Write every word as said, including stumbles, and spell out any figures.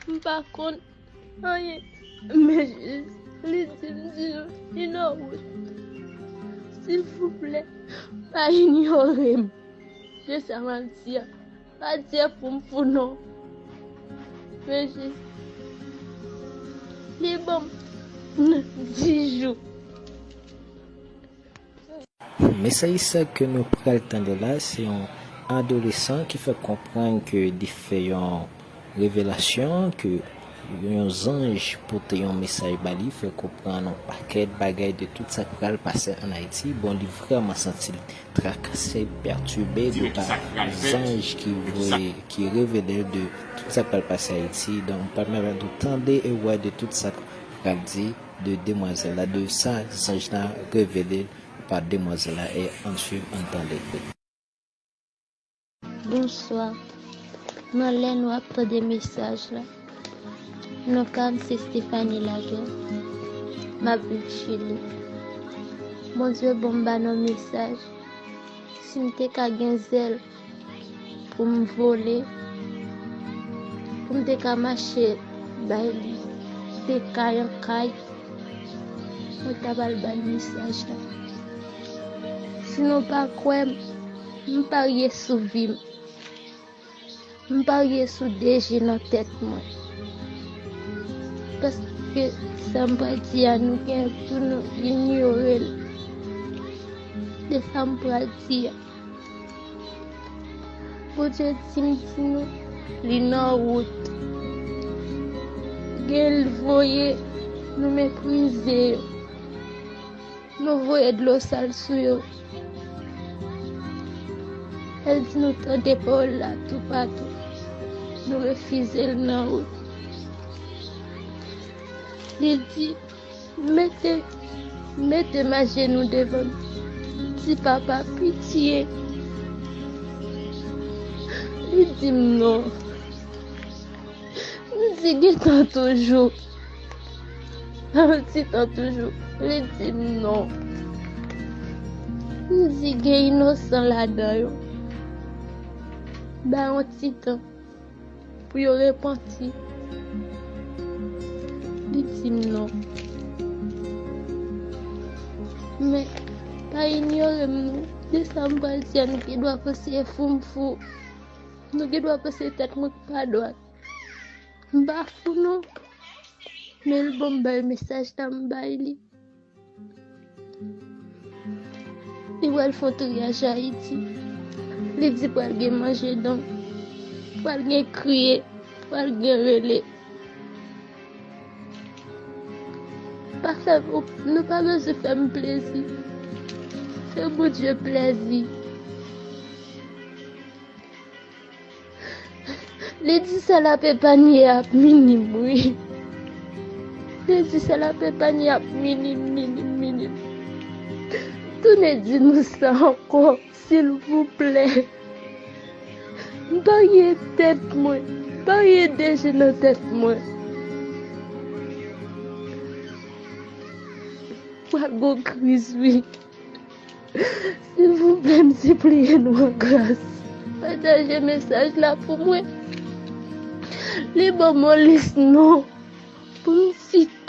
M pa konn anyen. Men Jezi, li di m, di nou, li nan wout. Silvouplè, pa inyore m. Se sa m ap di a. Pa di pou m fou non. Men Jezi, li ban m dis jou. Mesaj sa ke nou pral tande la, se yon adolesan ki fè konprann ke li fè yon revelasyon, ke yon zanj pote yon mesaj ba li, fè konprann yon pakèt bagay de tout sa k pral pase ann Ayiti. Bon, li vrèman santi l trakase, pètibe de pa zanj ki voye, ki revele l de tout sa k pral pase Ayiti. Donk, m pral pèmèt ou tande e wè de tout sa k pral di de demwazèl la, de sa zanj la revele l pa demwazèl la, e ann swiv, ann tande. Bonswa. Nan lè nou ap tande mesaj la, non pa m se Stephanie Laguerre. M ap viv Chili. Bondye ban m ba nou mesaj. Si m te ka gen zèl pou m vole, pou m te ka mache bay li de kay an kay, mwen ta pral ba l mesaj la. Si nou pa kwè m, m parye sou vi m. M parye sou de je nan tèt mwen. Paske sa m pral di a, nou gen pou nou inyore l. De sa m pral di a. Bondye di m di nou, li nan wout. Gen l voye, nou meprize yo. Nou voye dlo sal sou yo. El di nou tande pawòl la toupatou. Nou refize l nan wout. Li di, mete, mete m ajenou devan l. Di, papa, pitye. Li di m non. M di, gen tan toujou. Nan yon ti tan toujou, li di m non. M di, gen inosan ladan yo. Ba yon ti tan pou yo repanti. Li di m non. Men, pa inyore m non. De sa m pral di a, nou gen dwa panse fou m fou. Nou gen dwa panse tèt mwen pa dwat. M pa fou non. Men l ban m bay mesaj la, m bay li. Li pral fè yon triyaj Ayiti. Li di pral gen manje dan, pral gen kriye, pral gen rele. Pa fè, nou pa bezwen fè m plezi. Fè Bondye plezi. Li di sèl ap epanye ap minim, wi. Li di sèl ap epanye ap minim, minim, minim. Tounen di nou sa ankò, silvouplè. M parye tèt mwen, m parye de je nan tèt mwen. Pral gon kriz, wi. Silvouplè, m sipliye nou an gras. Pataje mesaj la pou mwen. Li ban m yon lis non pou m site